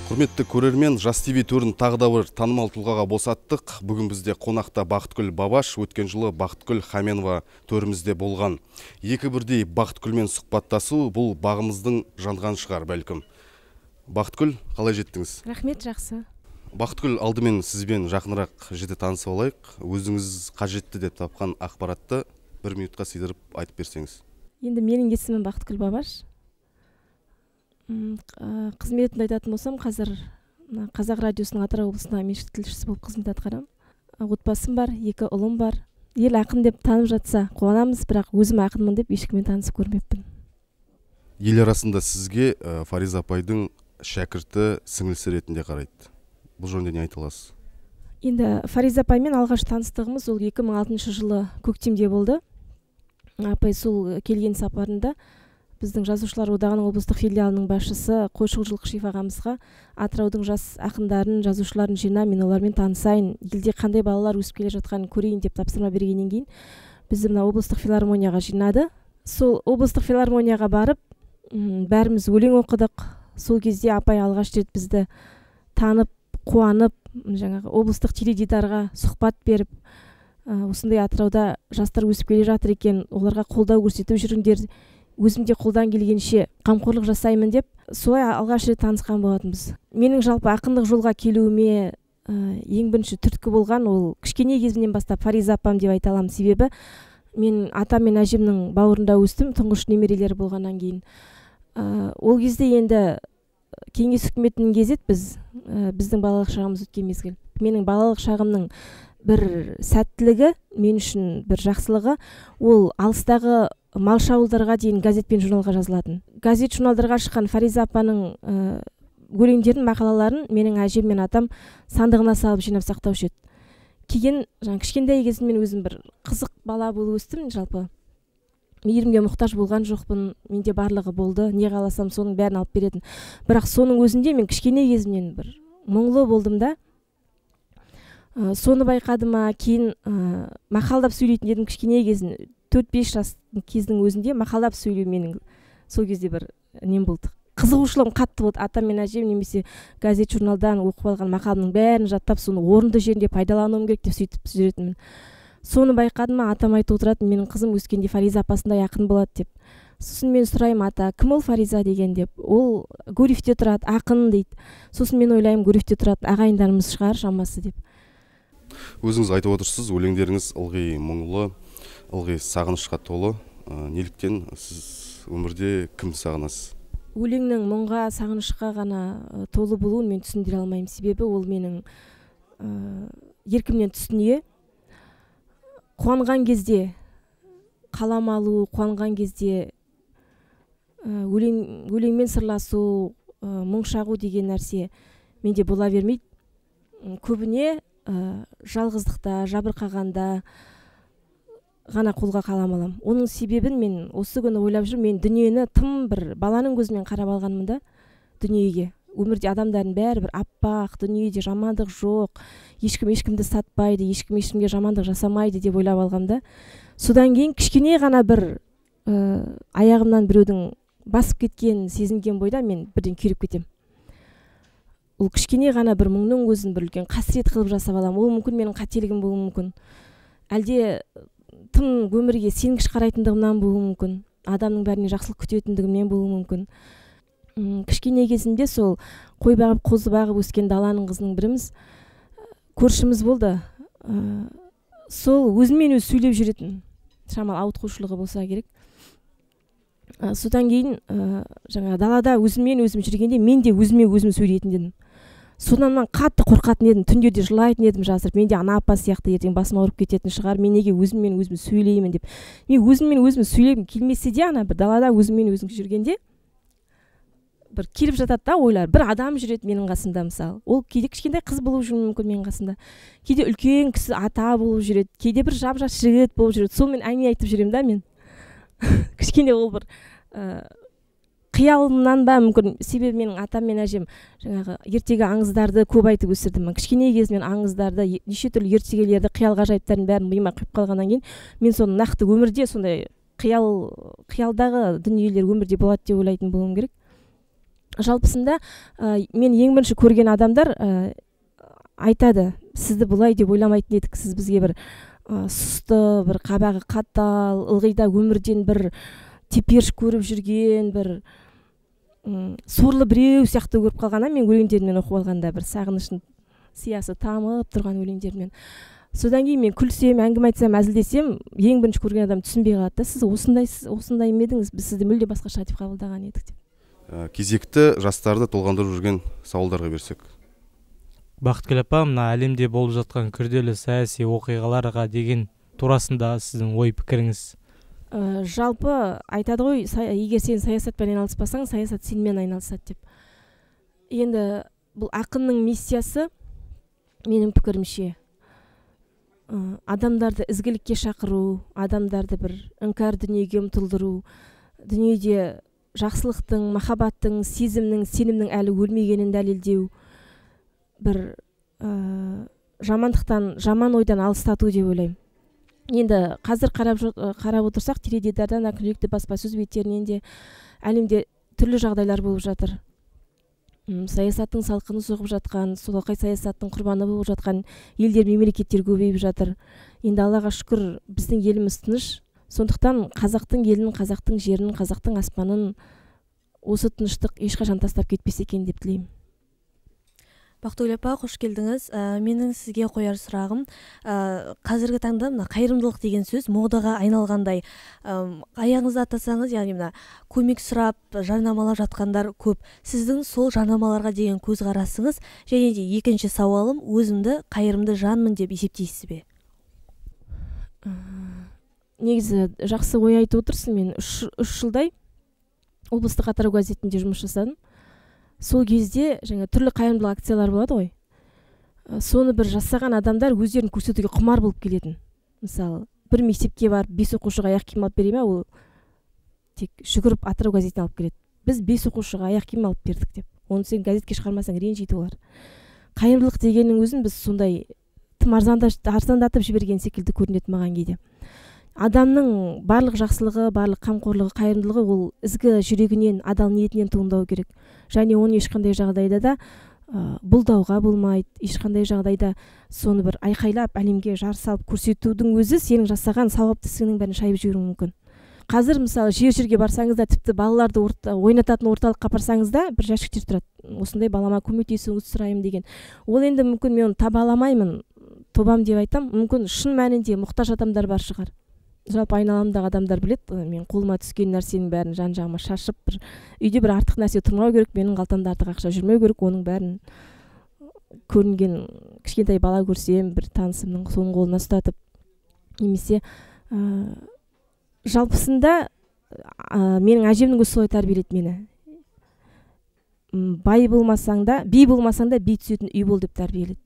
Құрметті көрермен, Жас ТВ төрін тағы да бір танымал тұлғаға босаттық. Бүгін бізде қонақта Бақытгүл Бабаш, өткен жылы Бақытгүл Хаменова төрімізде болған. Екі бірдей Бақытгүлмен сұхбаттасу бұл бағымыздың жанған шығар бәлкім. Бақытгүл, қалай жеттіңіз? Рахмет, жақсы. Бақытгүл, алдымен сізбен жақынырақ жіті танысып алайық. Өзіңіз қажетті деп тапқан ақпаратты бір минутқа сыйдырып айтып берсеңіз. Енді менің есімім Бақытгүл Бабаш. Қызметімді айтатын болсам, қазір Қазақ радиосының Атырау облысындағы меншікті тілшісі болып қызмет атқарамын. Отбасым бар, екі ұлым бар. Ел ақын деп танып жатса қуанамыз, бірақ өзім ақынмын деп ешкіммен танысып көрмеппін. Ел арасында сізге Фариза апайдың шәкірті, сіңлісі ретінде қарайды. Бұл жөнінде не айта аласыз? Енді Фариза апаймен алғаш таныстығымыз ол 2006 жылы көктемде болды. Апай сол келген сапарында біздің Жазушылар одағының облыстық филиалының басшысы Қойшығұл Жылқышиев ағамызға Атыраудың жас ақындарын, жазушыларын жина, мен олармен танысайын, елде қандай балалар өсіп келе жатқанын көрейін деп тапсырма бергеннен кейін бізді мына облыстық филармонияға жинады. Сол облыстық филармонияға барып, бәріміз өлең оқыдық. Сол кезде апай алғаш рет бізді танып, қуанып, жаңағы облыстық теледидарға сұхбат беріп, осындай Атырауда жастар өсіп келе жатыр екен, оларға қолдау көрсетіп жүріңдер, өзім де қолдан келгенше қамқорлық жасаймын деп солай алғаш рет танысқан болатынбыз. Менің жалпы ақындық жолға келуіме ең бірінші түрткі болған ол кішкене кезімнен бастап Фариза апам деп айта аламын. Себебі мен атам мен әжемнің бауырында өстім, тұңғыш немерелері болғаннан кейін. Ол кезде енді кеңес үкіметінің кезі еді, біздің балалық шағымыз өткен мезгіл. Менің балалық шағымның бір сәттілігі, мен үшін бір жақсылығы, ол алыстағы малшы ауылдарға дейін газет пен журналға жазылатын. Газет журналдарға шыққан Фариза апаның өлеңдерін, мақалаларын менің әжем мен атам сандығына салып жинап сақтаушы еді. Кейін жаңа кішкентай кезімнен өзім бір қызық бала болып өстім, жалпы мейірімге мұқтаж болған жоқпын, менде барлығы болды, не қаласам соның бәрін алып беретін. Бірақ соның өзінде мен кішкене кезімнен бір мұңлы болдым да. Соны байқадым, кейін мақалдап сөйлейтін едім кішкене кезін. 4-5 жас кездің өзінде мақалдап сөйлеу менің сол кезде бір нем болды. Қызығушылығым қатты болды. Атам мен әжем немесе газет журналдан оқып алған мақаламның бәрін жаттап, соны орынды жерінде пайдалануым керек деп сөйтіп жүретінмін. Соны байқадым, атам айтып отыратын, менің қызым өскенде Фариза апасындай ақын болады деп. Сосын мен сұраймын, ата, кім ол Фариза деген деп. Ол Гурьевте тұрады, ақын дейді. Сосын мен ойлаймын, Гурьевте тұратын ағайындарымыз шығар шамасы деп. Өзіңіз айтып отырсыз, өлеңдеріңіз ылғи мұңлы, ылғи сағынышқа толы. Неліктен сіз өмірде кімді сағынасыз? Өлеңнің мұңға, сағынышқа ғана толы болуын мен түсіндіре алмаймын. Себебі ол менің еркімнен тыс дүние. Қуанған кезде қалам алу, қуанған кезде өлеңмен сырласу, мұң шағу деген нәрсе менде бола бермейді. Көбіне жалғыздықта, жабырқағанда ғана қолға қалам алам. Оның себебін мен осы күні ойлап жүрмін. Мен дүниені тым бір баланың көзімен қарап алғанмын да, дүниеге. Өмірде адамдардың бәрі бір аппақ, дүниеде жамандық жоқ, ешкім ешкімді сатпайды, ешкім ешкімге жамандық жасамайды деп ойлап алғам да. Содан кейін кішкене ғана бір аяғымнан біреудің басып кеткенін сезінген бойда мен бірден күйреп кетемін. Ол кішкене ғана бір мұңның өзін бір үлкен қасірет қылып жасап аламын. Ол мүмкін менің қателігім болуы мүмкін. Әлде тым өмірге сенгіш қарайтындығымнан болуы мүмкін. Адамның бәріне жақсылық күтетіндігімнен болуы мүмкін. Кішкене кезімде сол қой бағып, қозы бағып өскен даланың қызының біріміз, көршіміз болды. Сол өзімен өзі сөйлеп жүретін, шамалы ауытқушылығы болса керек. Содан кейін жаңа далада өзіммен өзім жүргенде мен де өзіме өзім сөйлейтін едім. Содан мен қатты қорқатын едім, түндерде жылайтын едім жасырып. Мен де ана апа сияқты ертең басым ауырып кететін шығар, мен неге өзіммен өзім сөйлеймін деп. Мен өзіммен өзім сөйлегім келмесе де ана бір далада өзіммен өзім жүргенде бір келіп жатады да ойлар. Бір адам жүреді менің қасымда мысалы. Ол кейде кішкентай қыз болып жүруі мүмкін менің қасымда. Кейде үлкен кісі ата болып жүреді, кейде бір жап-жас жігіт болып жүреді. Сонымен әңгіме айтып жүремін да мен. Кішкене ол бір қиялымнан ба мүмкін. Себебі менің атам мен әжем жаңағы ертегі аңыздарды көп айтып өсірді. Мен кішкене кезімнен аңыздарды, неше түрлі ертегілерді, қиял ғажайыптардың бәрін миыма құйып қалғаннан кейін мен соны нақты өмірде сондай қиялдағы дүниелер өмірде болады деп ойлайтын болуым керек. Жалпысында мен ең бірінші көрген адамдар айтады, сізді бұлай деп ойламайтын едік, сіз бізге бір сұсты, бір қабағы қатал, ылғи да өмірден бір теперіш көріп жүрген, бір сорлы біреу сияқты көріп қалғана мен өлеңдеріммен оқып алғанда, бір сағыныштың сиясы тамып тұрған өлеңдермен. Содан кейін мен күлсем, әңгіме айтсам, әзілдесем, ең бірінші көрген адам түсінбей қалады да, сіз осындай ма едіңіз, біз сізді мүлде басқаша деп қабылдаған едік деп. Кезекті жастарды толғандырып жүрген сауалдарға берсек. Бақытгүл апа, мына әлемде болып жатқан күрделі саяси оқиғаларға деген турасында сіздің ой пікіріңіз? Жалпы айтады ғой, егер сен саясатпен айналыспасаң, саясат сенімен айналысады деп. Енді бұл ақынның миссиясы, менің пікірімше, адамдарды ізгілікке шақыру, адамдарды бір іңкәр дүниеге ұмтылдыру, дүниеде жақсылықтың, махаббаттың, сезімнің, сенімнің әлі өлмегенін дәлелдеу, бір жамандықтан, жаман ойдан алыстату деп ойлаймын. Енді қазір қарап отырсақ, теледидардан да, күнделікті баспасөз беттерінен де әлемде түрлі жағдайлар болып жатыр. Саясаттың салқыны соғып жатқан, солақай саясаттың құрбаны болып жатқан елдер, мемлекеттер көбейіп жатыр. Енді Аллаға шүкір, біздің еліміз тыныш. Сондықтан қазақтың елін, қазақтың жерін, қазақтың аспанын осы тыныштық ешқашан тастап кетпесе екен деп тілеймін. Бақытгүл апа, қош келдіңіз. Менің сізге қояр сұрағым, қазіргі таңда мына қайырымдылық деген сөз модаға айналғандай. Аяғыңызды аттасаңыз, яғни мына көмек сұрап, жарнамалап жатқандар көп. Сіздің сол жарнамаларға деген көзқарасыңыз, және де екінші сауалым, өзімді қайырымды жанмын деп есептейсіз бе? Негізі жақсы ой айтып отырсың. Мен үш жылдай облыстық Атырау газетінде жұмыс жасадым. Сол кезде жаңа түрлі қайырымдылық акциялар болады ғой. Соны бір жасаған адамдар өздерін көрсетуге құмар болып келетін. Мысалы, бір мектепке барып 5 оқушыға аяқ киім алып бере ме, ол тек жүгіріп Атырау газетіне алып келеді. Біз 5 оқушыға аяқ киім алып бердік деп. Оны сен газетке шығармасаң ренжиді олар. Қайырымдылық дегеннің өзін біз сондай тым арзандатып жіберген секілді көрінеді маған кейде. Адамның барлық жақсылығы, барлық қамқорлығы, қайырымдылығы ол ізгі жүрегінен, адал ниетінен туындау керек. Және оны ешқандай жағдайда да бұлдауға болмайды, ешқандай жағдайда соны бір айқайлап, әлемге жар салып көрсетудің өзі сенің жасаған сауапты ісіңнің бәрін шайып жіберуі мүмкін. Қазір мысалы жер-жерге барсаңыз да, тіпті балаларды ойнататын орталыққа барсаңыз да бір жәшіктер тұрады. Осындай балама көмектесуіңізді сұраймын деген. Ол енді мүмкін мен оны таба аламаймын, тобам деп айтам, мүмкін шын мәнінде мұқтаж адамдар бар шығар. Жалпы айналамдағы адамдар біледі, мен қолыма түскен нәрсенің бәрін жан-жағыма шашып, бір үйде бір артық нәрсе тұрмау керек, менің қалтамда артық ақша жүрмеу керек, оның бәрін көрінген кішкентай бала көрсем, бір танысымның соның қолына ұстатып, немесе жалпысында менің әжемнің өзі солай тәрбиеледі мені. Бай болмасаң да, би болмасаң да, би түсетін үй бол деп тәрбиеледі.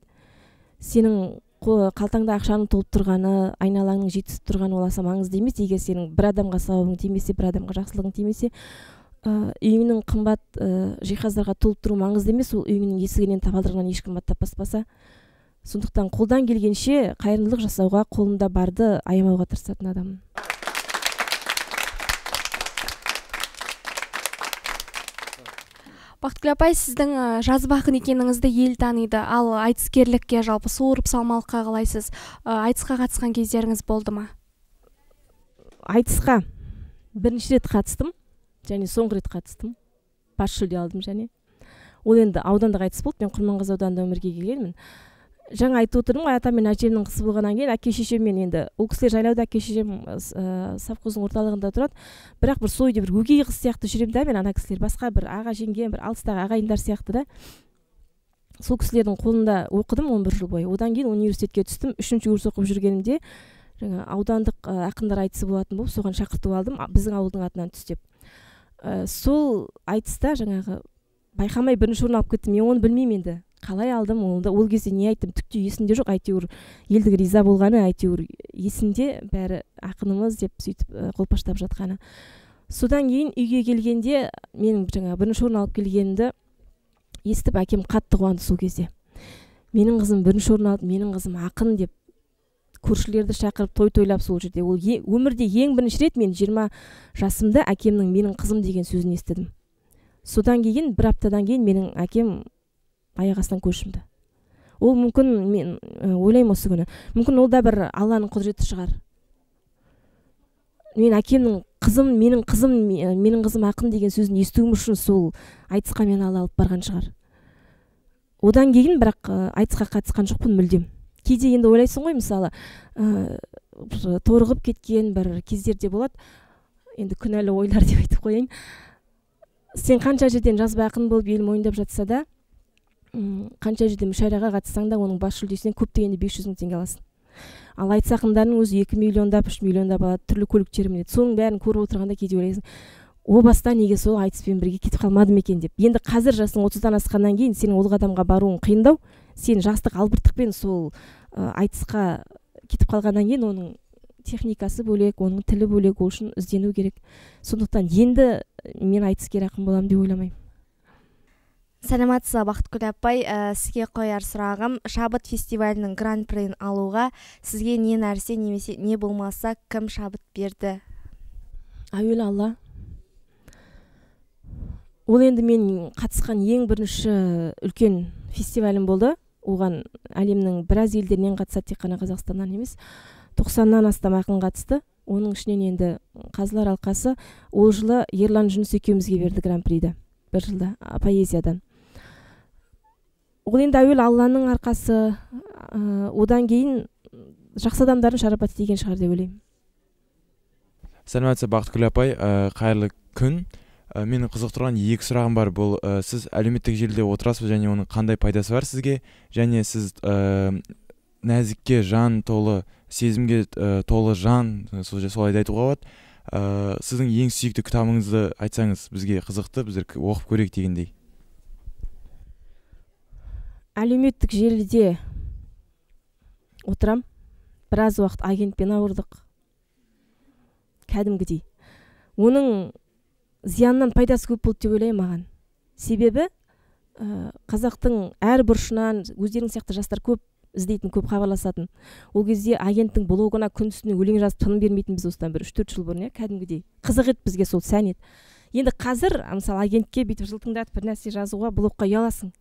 Сенің қалтаңда ақшаның толып тұрғаны, айналаңның жетісіп тұрғаны ол аса маңызды емес. Егер сенің бір адамға сауабың тимесе, бір адамға жақсылығың тимесе, үйіңнің қымбат жиһаздарға толып тұру маңызды емес, ол үйіңнің есігінен табалдырығынан ешкім аттап баспаса. Сондықтан қолдан келгенше қайырымдылық жасауға, қолымда барды аямауға тырысатын адаммын. Бақытгүл апай, сіздің жазба ақын екеніңізді ел таниды, ал айтыскерлікке, жалпы суырып салмалыққа қалайсыз? Айтысқа қатысқан кездеріңіз болды ма? Айтысқа бірінші рет қатыстым, және соңғы рет қатыстым. Бас жүлде алдым және. Ол енді аудандық айтыс болды, мен Құрманғазы ауданында өмірге келгенмін. Жаңа айтып отырмын ғой, атам мен әжемнің қызы болғаннан кейін әке шешеммен енді ол кісілер жайлауда, әке шешем совхоздың орталығында тұрады. Бірақ бір сол үйде бір өгей қыз сияқты жүремін да мен, ана кісілер басқа бір аға жеңгем, бір алыстағы ағайындар сияқты да. Сол кісілердің қолында оқыдым 11 жыл бойы. Одан кейін университетке түстім. 3-ші курс оқып жүргенімде жаңа аудандық ақындар айтысы болатын болып, соған шақырту алдым, біздің ауылдың атынан түс деп. Сол айтыста жаңағы байқамай бірінші орын алып кеттім. Мен оны білмеймін енді. Қалай алдым, ол кезде не айттым, түк те есімде жоқ, әйтеуір елдің риза болғаны, әйтеуір есімде бәрі ақынымыз деп сөйтіп қолпаштап жатқаны. Содан кейін үйге келгенде менің жаңа бірінші орын алып келгенімді естіп әкем қатты қуанды сол кезде. Менің қызым бірінші орын алды, менің қызым ақын деп көршілерді шақырып той тойлап сол жерде. Ол өмірде ең бірінші рет мен 20 жасымда әкемнің менің қызым деген сөзін естідім. Содан кейін бір аптадан кейін менің әкем аяқ астынан көз жұмды. Ол мүмкін, мен ойлаймын осы күні, мүмкін ол да бір Алланың құдіреті шығар. Мен әкемнің қызым, менің қызым, менің қызым ақын деген сөзін естуім үшін сол айтысқа мені Алла алып барған шығар. Одан кейін бірақ айтысқа қатысқан жоқпын мүлдем. Кейде енді ойлайсың ғой, мысалы, торығып кеткен бір кездерде болады. Енді күнәлі ойлар деп айтып қояйын. Сен қанша жерден жазба ақын болып ел мойындап жатса да, қанша жерден мүшәйраға қатыссаң да, оның бас жүлдесінен көп дегенде 500 мың теңге аласың. Ал айтыс ақындарының өзі 2 миллиондап, 3 миллиондап алады, түрлі көліктер мінеді. Соның бәрін көріп отырғанда кейде ойлайсың, о баста неге сол айтыспен бірге кетіп қалмадым екен деп. Енді қазір жасың 30-дан асқаннан кейін сенің ол қадамға баруың қиындау. Сен жастық албырттықпен сол айтысқа кетіп қалғаннан кейін оның техникасы бөлек, оның тілі бөлек, ол үшін іздену керек. Сондықтан енді мен айтыскер ақын боламын деп ойламаймын. Саламатсыз ба, Бақытгүл апай, сізге қояр сұрағым, Шабыт фестивалінің гран-приін алуға сізге не нәрсе немесе не болмаса кім шабыт берді? Әуелі Алла. Ол енді мен қатысқан ең бірінші үлкен фестивалім болды. Оған әлемнің біраз елдерінен қатысады, тек қана Қазақстаннан емес. 90-нан астам ақын қатысты. Оның ішінен енді қазылар алқасы ол жылы Ерлан Жүніс екеумізге берді гран-приді. Бір жылда поэзиядан. Ол енді әуелі Алланың арқасы, одан кейін жақсы адамдардың шарапаты тиген шығар деп ойлаймын. Сәлеметсіз, Бақытгүл апай, қайырлы күн. Мені қызықтырған екі сұрағым бар. Бұл сіз әлеуметтік желіде отырасыз және оның қандай пайдасы бар сізге? Және сіз нәзікке жан толы, сезімге толы жан, солай да айтуға болады. Сіздің ең сүйікті кітабыңызды айтсаңыз, бізге қызықты, біздер оқып көрейік дегендей. Әлеуметтік желіде отырам. Біраз уақыт агентпен ауырдық. Кәдімгідей. Оның зиянынан пайдасы көп болды деп ойлаймын маған. Себебі қазақтың әр бұрышынан өздерің сияқты жастар көп іздейтін, көп хабарласатын. Ол кезде агенттің блогына күндіз-түні өлең жазып тыным бермейтін біз осыдан бір 3-4 жыл бұрын, кәдімгідей. Қызық еді бізге сол сән еді. Енді қазір, мысалы, агентке бүйтіп жылтыңдатып бір нәрсе жазуға, блогқа ұяласың.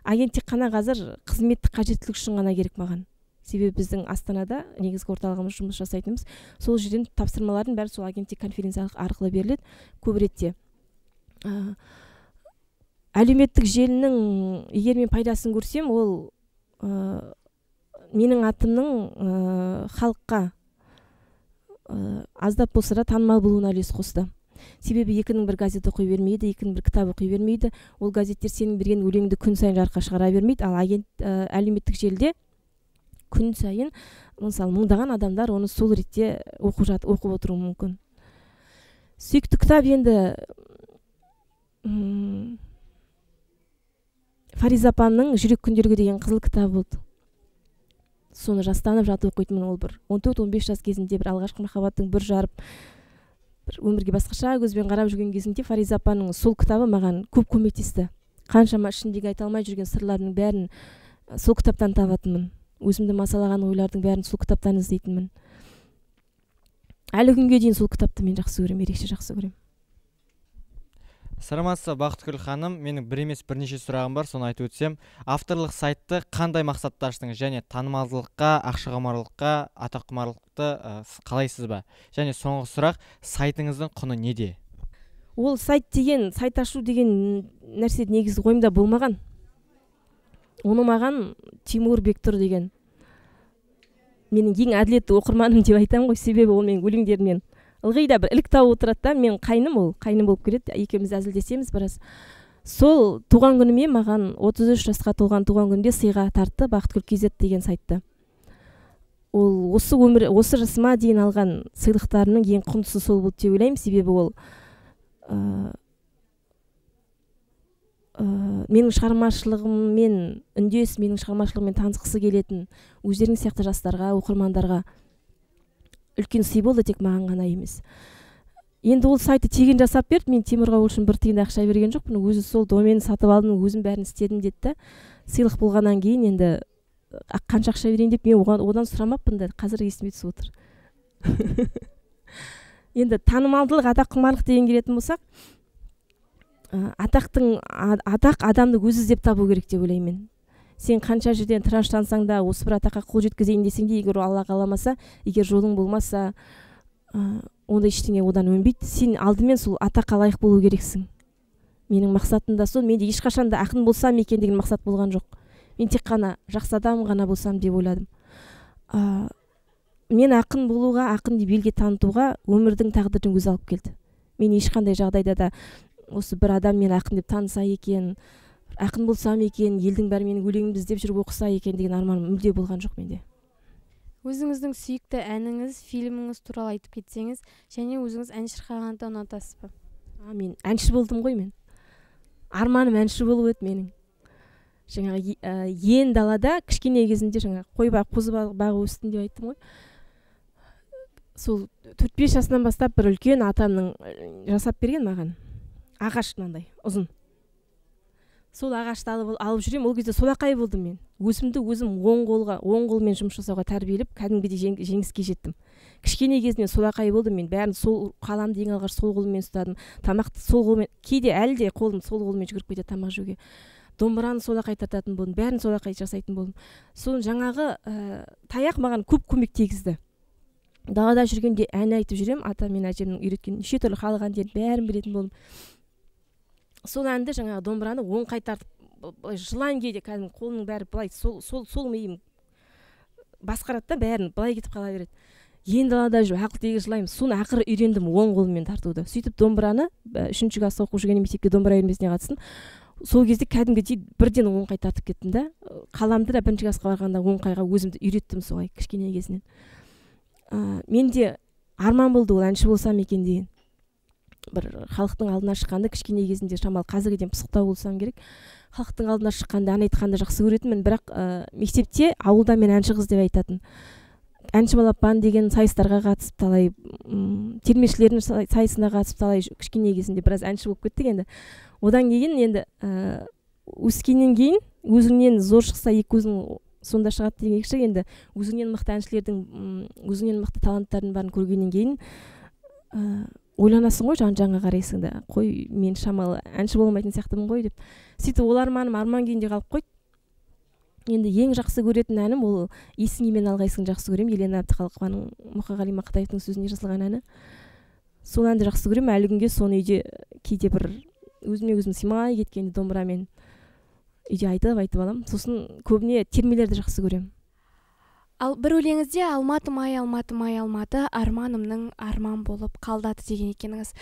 Агент тек қана қазір қызметтік қажеттілік үшін ғана керек маған. Себебі біздің Астанада негізгі орталығымыз жұмыс жасайтынымыз, сол жерден тапсырмалардың бәрі сол агенттік конференция арқылы беріледі көп ретте. Әлеуметтік желінің егер мен пайдасын көрсем, ол менің атымның халыққа аздап болса да танымал болуына үлес қосты. Себебі екінің бір газет оқи бермейді, екінің бір кітап оқи бермейді. Ол газеттер сенің берген өлеңді күн сайын жарыққа шығара бермейді. Ал агент әлеуметтік желіде күн сайын, мысалы, мыңдаған адамдар оны сол ретте оқып отыруы мүмкін. Сүйікті кітап енді Фариза апамның «Жүрек күндерге» деген қызыл кітабы болды. Соны жастанып жатып оқитынмын. Ол бір 14-15 жас кезінде бір алғашқы махаббаттың бүр жарып, бір өмірге басқаша көзбен қарап жүрген кезінде Фариза апаның сол кітабы маған көп көмектесті. Қаншама ішіндегі айта алмай жүрген сырларымның бәрін сол кітаптан табатынмын. Өзімді масалаған ойлардың бәрін сол кітаптан іздейтінмін. Әлі күнге дейін сол кітапты мен жақсы көремін, ерекше жақсы көремін. Саламатсыз, Бақытгүл ханым, менің бір емес бірнеше сұрағым бар, соны айтып өтсем. Авторлық сайтты қандай мақсатта аштыңыз және танымалдылыққа, ақшақұмарлыққа, атаққұмарлықты қалайсыз ба? Және соңғы сұрақ, сайтыңыздың құны неде? Ол сайт деген, сайт ашу деген нәрсе негізі ойымда болмаған. Оны маған Тимур Бектұр деген менің ең әділетті оқырманым деп айтамын ғой, себебі ол менің өлеңдерімнен ылғи да бір ілік тауып отырады да, мен қайным, ол қайным болып келеді, екеуміз әзілдесеміз біраз. Сол туған күніме маған 33 жасқа толған туған күнімде сыйға тартты Бақытгүл KZ деген сайтты. Ол осы өмір, осы жасыма дейін алған сыйлықтарымның ең құндысы сол болды деп ойлаймын, себебі ол менің шығармашылығыммен үндес, менің шығармашылығыммен танысқысы келетін өздерің сияқты жастарға, оқырмандарға үлкен сый болды, тек маған ғана емес. Енді ол сайтты тегін жасап берді, мен Тимурға ол үшін бір тиын ақша берген жоқпын, өзі сол доменін сатып алдым, өзім бәрін істедім деді да. Сыйлық болғаннан кейін енді қанша ақша берейін деп мен одан сұрамаппын да, қазір есіме түсіп отыр. Енді танымалдылық, атаққұмарлық деген келетін болсақ, Атақ адамды өзі іздеп табу керек деп ойлаймын мен. Сен қанша жерден тыраштансаң да, осы бір атаққа қол жеткізейін десең де, егер Алла қаламаса, егер жолың болмаса, онда ештеңе одан өнбейді. Сен алдымен сол атаққа лайық болу керексің. Менің мақсатым да сол. Менде ешқашан да ақын болсам екен деген мақсат болған жоқ. Мен тек қана жақсы адам ғана болсам деп ойладым. Мен ақын болуға, ақын деп елге танытуға өмірдің, тағдырдың өзі алып келді. Мен ешқандай жағдайда да осы бір адам мен ақын деп таныса екен, ақын болсам екен, елдің бәрі менің өлеңімді іздеп жүріп оқыса екен деген арманым мүлде болған жоқ менде. Өзіңіздің сүйікті әніңіз, фильміңіз туралы айтып кетсеңіз, және өзіңіз ән шырқағанды ұнатасыз ба? Мен әнші болдым ғой мен. Арманым әнші болу еді менің. Жаңағы ен далада кішкене кезімде жаңағы қой бағып, қозы бағып өстім деп айттым ғой. Сол 4-5 жасынан бастап бір үлкен атамның жасап берген маған ағаш мынандай ұзын. Сол ағашты алып жүремін. Ол кезде солақай болдым мен. Өзімді өзім оң қолмен жұмыс жасауға тәрбиелеп, кәдімгідей жеңіске жеттім. Кішкене кезімнен солақай болдым мен. Бәрін сол қаламды ең алғаш сол қолыммен ұстадым. Тамақты сол қолмен, кейде әлі де қолым сол қолмен жүгіріп кетеді тамақ жеуге. Домбыраны солақай тартатын болдым, бәрін солақай жасайтын болдым. Сол жаңағы таяқ маған көп көмек тигізді. Далада жүргенде ән айтып жүрем, атам мен әжемнің үйреткен неше түрлі халық әндерін бәрін білетін болдым. Сол әнді жаңағы домбыраны оңқай тартып, былай жылан кейде кәдімгі қолымның бәрі былай сол миым басқарады да, бәрін былай кетіп қала береді. Ен далада жүріп ақыл-тегі жылаймын. Соны ақыры үйрендім оң қолыммен тартуды. Сөйтіп домбыраны 3-ші класста оқып жүргенде мектепке домбыра үйірмесіне қатыстым. Сол кезде кәдімгідей бірден оңқай тартып кеттім да. Қаламды да 1-ші классқа барғанда оңқайға өзімді үйреттім солай кішкене кезінен. Менде арман болды ол әнші болсам екен деген. Бір халықтың алдына шыққанда кішкене кезінде шамалы қазіргіден пысықтау болсам керек. Халықтың алдына шыққанда ән айтқанды жақсы көретінмін, бірақ мектепте, ауылда мен әнші қыз деп айтатын. Әнші балапан деген сайыстарға қатысып талай, термешілердің сайысына қатысып талай кішкене кезінде біраз әнші болып кеттік енді. Одан кейін енді өскеннен кейін өзіңнен зор шықса екі көзің сонда шығады демекші, енді өзіңнен мықты әншілердің, өзіңнен мықты таланттардың барын көргеннен кейін ойланасың ғой, жан-жағыңа қарайсың да, қой мен шамалы әнші бола алмайтын сияқтымын ғой деп. Сөйтіп ол арманым арман күйінде қалып қойды. Енді ең жақсы көретін әнім ол Есіңе мен алғайсың жақсы көремін, Елена Әбдіхалықованың, Мұқағали Мақатаевтың сөзіне жазылған әні. Сол әнді жақсы көремін, әлі күнге соны үйде кейде бір өзіме өзім сыймай кеткенде домбырамен үйде айтып аламын. Сосын көбіне термелерді жақсы көремін. Ал бір өлеңізде Алматы май, Алматы май, Алматы арманымның арман болып қалдады деген екеніңіз.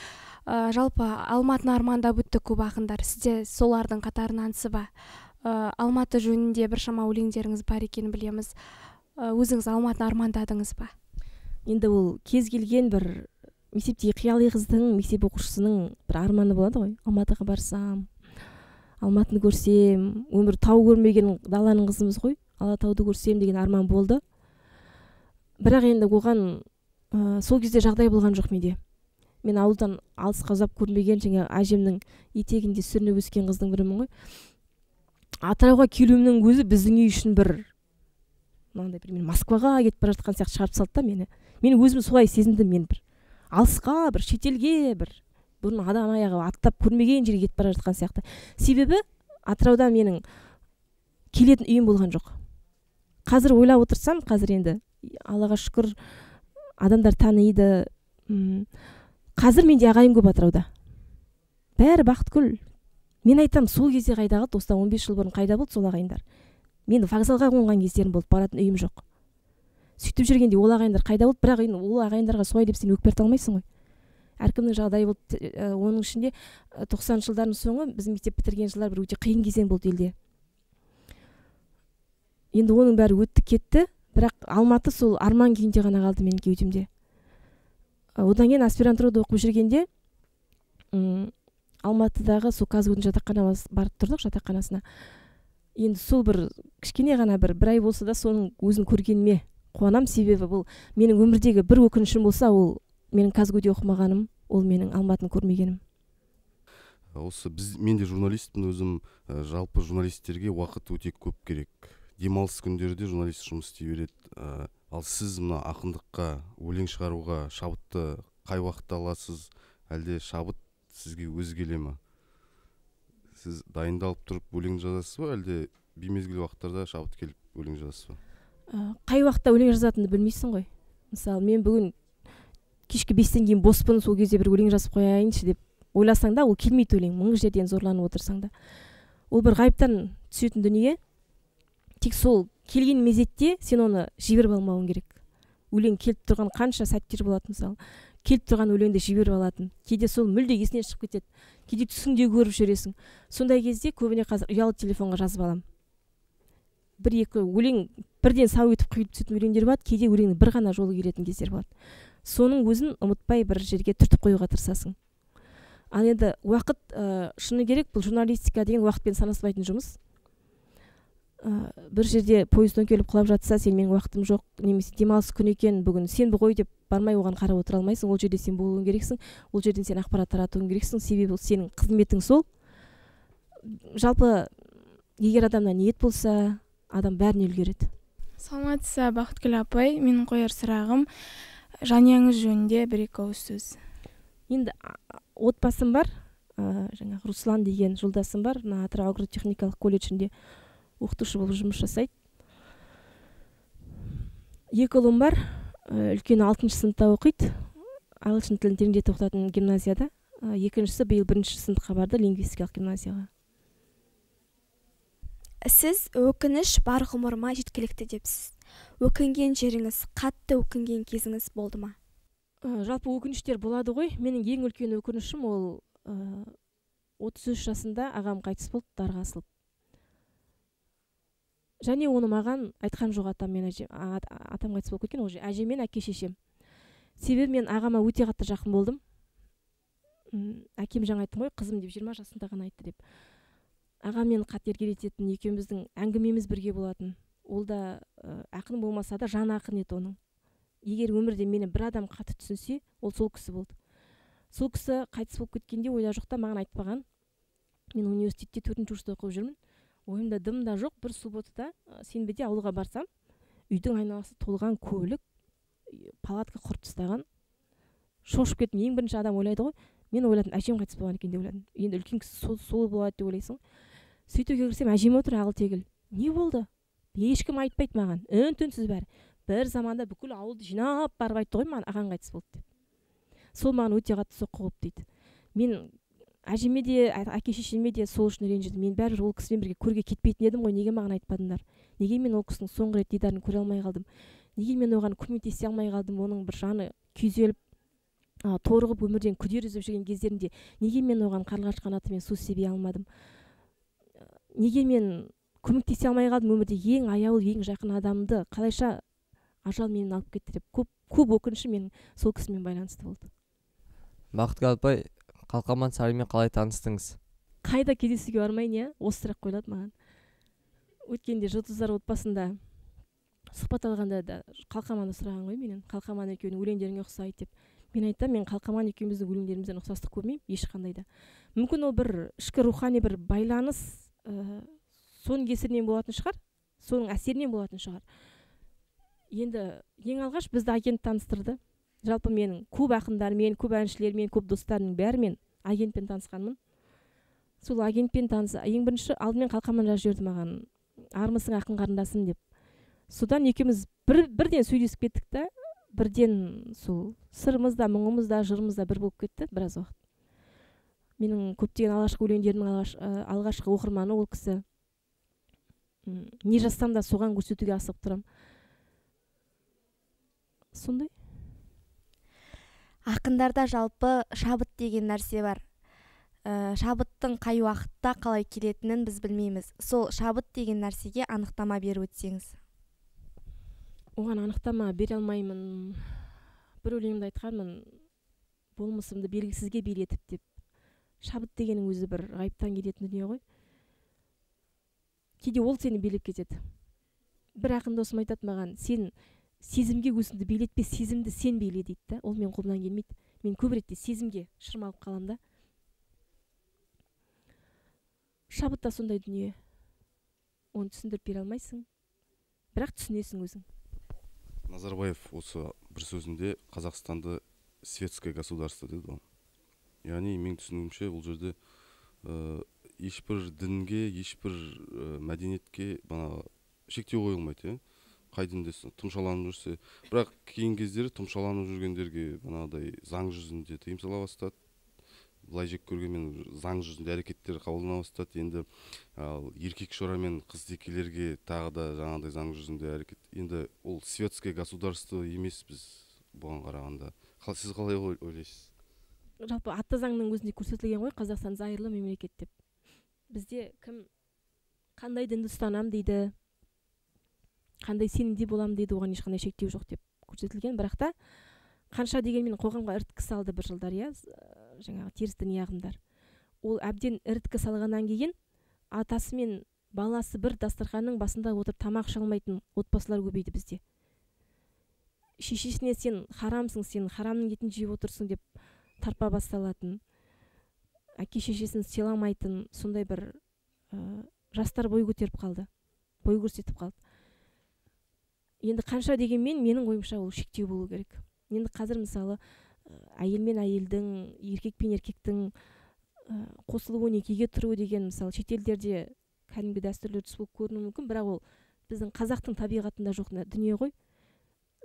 Жалпы Алматыны армандап өтті көп ақындар. Сізде солардың қатарынансыз ба? Алматы жөнінде біршама өлеңдеріңіз бар екенін білеміз. Өзіңіз Алматыны армандадыңыз ба? Енді ол кез келген бір мектептегі қияли қыздың, мектеп оқушысының бір арманы болады ғой. Алматыға барсам, Алматыны көрсем, өмір тау көрмеген даланың қызымыз ғой. Алатауды көрсем деген арман болды. Бірақ енді оған сол кезде жағдай болған жоқ менде. Мен ауылдан алысқа ұзап көрмеген, жаңа әжемнің етегінде сүрініп өскен қыздың бірімін ғой. Атырауға келуімнің өзі біздің үй үшін бір мынандай бір мен Москваға кетіп бара жатқан сияқты шығарып салды да мені. Мен өзім солай сезіндім, мен бір алысқа, бір шетелге, бір бұрын адам аяғы аттап көрмеген жерге кетіп бара жатқан сияқты. Себебі Атырауда менің келетін үйім болған жоқ. Қазір ойлап отырсам, қазір енді Аллаға шүкір адамдар таниды. Қазір менде ағайын көп Атырауда. Бәрі Бақытгүл. Мен айтам, сол кезде қайда қалды, осыдан 15 жыл бұрын қайда болды сол ағайындар. Мен вокзалға қонған кездерім болды, баратын үйім жоқ. Сөйтіп жүргенде ол ағайындар қайда болды, бірақ енді ол ағайындарға солай деп сен өкпе арта алмайсың ғой. Әркімнің жағдайы болды. Оның ішінде 90 жылдардың соңы, біз мектеп бітірген жылдар бір өте қиын кезең болды елде. Енді оның бәрі өтті кетті, бірақ Алматы сол арман күйінде ғана қалды менің кеудемде. Одан кейін аспирантурада оқып жүргенде Алматыдағы сол КазГУ-дің жатақханасына барып тұрдық, жатақханасына. Енді сол бір кішкене ғана бір ай болса да соның өзін көргеніме қуанам, себебі бұл менің өмірдегі бір өкінішім болса, ол менің КазГУ-де оқымағаным, ол менің Алматыны көрмегенім. Осы мен де журналистпін өзім, жалпы журналистерге уақыт өте көп керек. Демалыс күндері де журналист жұмыс істей береді. Ал сіз мына ақындыққа, өлең шығаруға шабытты қай уақытта аласыз, әлде шабыт сізге өзі келе ме? Сіз дайындалып тұрып өлең жазасыз ба, әлде беймезгіл уақыттарда шабыт келіп өлең жазасыз ба? Қай уақытта өлең жазатыныңды білмейсің ғой. Мысалы, мен бүгін кешкі 5-тен кейін боспын, сол кезде бір өлең жазып қояйыншы деп ойласаң да, ол келмейді өлең, мың жерден зорланып отырсаң да. Ол бір ғайыптан түсетін дүние. Тек сол келген мезетте сен оны жіберіп алмауың керек. Өлең келіп тұрған қанша сәттер болады, мысалы. Келіп тұрған өлеңді жіберіп алатын. Кейде сол мүлде есінен шығып кетеді. Кейде түсіңде көріп жүресің. Сондай кезде көбіне қазір ұялы телефонға жазып аламын. Бір-екі өлең бірден сау етіп құйылып түсетін өлеңдер болады, кейде өлеңнің бір ғана жолы келетін кездер болады. Соның өзін ұмытпай бір жерге түртіп қоюға тырысасың. Ал енді уақыт, шыны керек, бұл журналистика деген уақытпен санаспайтын жұмыс. Бір жерде пойыздан келіп құлап жатса, сен менің уақытым жоқ, немесе демалыс күні екен, бүгін сенбі ғой деп бармай оған қарап отыра алмайсың. Ол жерде сен болуың керексің, ол жерден сен ақпарат таратуың керексің, себебі сенің қызметің сол. Жалпы, егер адамда ниет болса, адам бәріне үлгереді. Саламатсыз ба, Бақытгүл апай, менің қояр сұрағым жанұяңыз жөнінде бір-екі ауыз сөз. Енді отбасым бар, жаңағы Руслан деген жолдасым бар, мына Атырау агротехникалық колледжінде оқытушы болып жұмыс жасайды. Екі ұлым бар, үлкені 6-шы сыныпта оқиды, ағылшын тілін тереңдетіп оқытатын гимназияда, екіншісі биыл 1-ші сыныпқа барды, лингвистикалық гимназияға. Сіз өкініш бар ғұмырыма жеткілікті депсіз. Өкінген жеріңіз, қатты өкінген кезіңіз болды ма? Жалпы өкініштер болады ғой. Менің ең үлкен өкінішім ол 33 жасында ағам қайтыс болды, дарға асылып. Және оны маған айтқан жоқ атам мен әжем. Атам қайтыс болып кеткен, ол әжем мен әке шешем. Себебі мен ағама өте қатты жақын болдым. Әкем жаңа айттым ғой, қызым деп 20 жасында ғана айтты деп. Ағам мені қатты еркелететін, екеуміздің әңгімеміз бірге болатын. Ол да ақын болмаса да жан ақын еді оның. Егер өмірде мені бір адам қатты түсінсе, ол сол кісі болды. Сол кісі қайтыс болып кеткенде ойда жоқта маған айтпаған. Мен университетте 4-ші курста оқып жүрмін. Ойымда дым да жоқ, бір субботада, сенбіде ауылға барсам, үйдің айналасы толған көлік, палатка құрып тастаған. Шошып кеттім. Ең бірінші адам ойлайды ғой. Мен ойладым, әжем қайтыс болған екен деп ойладым. Енді үлкен кісі сол болады деп ойлайсың. Сөйтуге кірсем, әжем отыр ағыл-тегіл. Не болды? Ешкім айтпайды маған. Үн-түнсіз бәрі. Бір заманда бүкіл ауылды жинап барып айтты ғой маған, ағаң қайтыс болды деп. Сол маған өте қатты соққы болып тиді. Мен әжеме де, әке шешеме де сол үшін ренжідім. Мен бәрібір ол кісімен бірге көрге кетпейтін едім ғой, неге маған айтпадыңдар? Неге мен ол кісінің соңғы рет дидарын көре алмай қалдым? Неге мен оған көмектесе алмай қалдым? Оның бір жаны күйзеліп, торығып өмірден күдер үзіп жүрген кездерінде неге мен оған қарлығаш қанатымен су себе алмадым? Неге мен көмектесе алмай қалдым? Өмірде ең аяулы, ең жақын адамды қалайша ажал менен алып кетті деп көп көп өкінішім менің сол кісімен байланысты болды. Бақытгүл апай, Қалқаман Саринмен қалай таныстыңыз? Қайда кездесуге бармайын, иә? Осы сұрақ қойылады маған. Өткенде Жұлдыздар отбасында сұхбат алғанда да Қалқаманды сұраған ғой менен. Қалқаман екеуінің өлеңдеріңе ұқсайды деп. Мен айтамын, мен Қалқаман екеуміздің өлеңдерімізден ұқсастық көрмеймін ешқандай да. Мүмкін ол бір ішкі рухани бір байланыс, соның кесірінен болатын шығар, соның әсерінен болатын шығар. Енді ең алғаш бізді агент таныстырды. Жалпы менің көп ақындармен, көп әншілермен, көп достарымның бәрімен агентпен танысқанмын. Сол агентпен ең бірінші алдымен Қалқаман жазып жіберді маған, армысың ақын қарындасым деп. Содан екеуміз бірден сөйлесіп кеттік та, бірден сол сырымыз да, мұңымыз да, жырымыз да бір болып кетті біраз уақыт. Менің көптеген алғашқы өлеңдерімнің алғашқы оқырманы ол кісі. Не жазсам да соған көрсетуге асығып тұрам. Сондай. Ақындарда жалпы шабыт деген нәрсе бар. Шабыттың қай уақытта қалай келетінін біз білмейміз. Сол шабыт деген нәрсеге анықтама беріп өтсеңіз. Оған анықтама бере алмаймын. Бір өлеңімде айтқанмын, болмысымды белгісізге билетіп деп. Шабыт дегенің өзі бір ғайыптан келетін дүние ғой. Кейде ол сені билеп кетеді. Бір ақын досым айтады маған, сен сезімге өзіңді билетпе, сезімді сен биле дейді да. Ол менің қолымнан келмейді. Мен көп ретте сезімге шырмалып қаламын да. Шабыт та сондай дүние. Оны түсіндіріп бере алмайсың, бірақ түсінесің өзің. Назарбаев осы бір сөзінде Қазақстанды светское государство деді ғой. Яғни менің түсінуімше бұл жерде ешбір дінге, ешбір мәдениетке бағанағы шектеу қойылмайды, иә. Қай дінде тұмшаланып жүрсе, бірақ кейінгі кездері тұмшаланып жүргендерге бағанағыдай заң жүзінде тыйым сала бастады. Былай жек көргенмен заң жүзінде әрекеттер қабылдана бастады. Енді ал еркек шора мен қыз текелерге тағы да жаңағыдай заң жүзінде әрекет. Енді ол светское государство емес біз бұған қарағанда. Сіз қалай ойлайсыз? Жалпы ата заңның өзінде көрсетілген ғой, Қазақстан зайырлы мемлекет деп. Бізде кім қандай дінді ұстанам дейді, қандай сенімде болам дейді, оған ешқандай шектеу жоқ деп көрсетілген. Бірақ та қанша дегенмен қоғамға іріткі салды бір жылдар, иә, жаңағы теріс діни ағымдар. Ол әбден іріткі салғаннан кейін атасы мен баласы бір дастарханның басында отырып тамақ іше алмайтын отбасылар көбейді бізде. Шешесіне сен харамсың, сен харамның етін жеп отырсың деп тарпа басталатын, әке шешесін сыйламайтын сондай бір жастар бой көтеріп қалды, бой көрсетіп қалды. Енді қанша дегенмен менің ойымша ол шектеу болу керек. Енді қазір мысалы әйел мен әйелдің, еркек пен еркектің қосылуы, некеге тұруы деген мысалы шетелдерде кәдімгі дәстүрлі түс болып көрінуі мүмкін, бірақ ол біздің қазақтың табиғатында жоқ дүние ғой.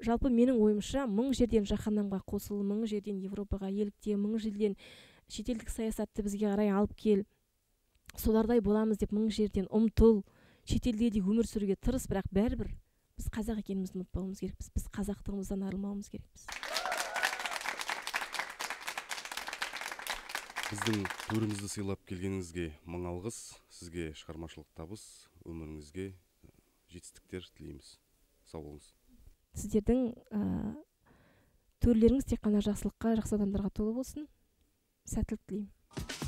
Жалпы менің ойымша 1000 жерден жаһаннамға қосыл, 1000 жерден Европаға елікте, 1000 жерден шетелдік саясатты бізге қарай алып кел, солардай боламыз деп 1000 жерден ұмтыл, шетелде де өмір сүруге тырыс, бірақ бәрібір біз қазақ екенімізді ұмытпауымыз керекпіз, біз қазақтығымыздан арылмауымыз керекпіз. Біздің төрімізді сыйлап келгеніңізге мың алғыс, сізге шығармашылық табыс, өміріңізге жетістіктер тілейміз. Сау болыңыз. Сіздердің төрлеріңіз тек қана жақсылыққа, жақсы адамдарға толы болсын. Сәттілік тілеймін.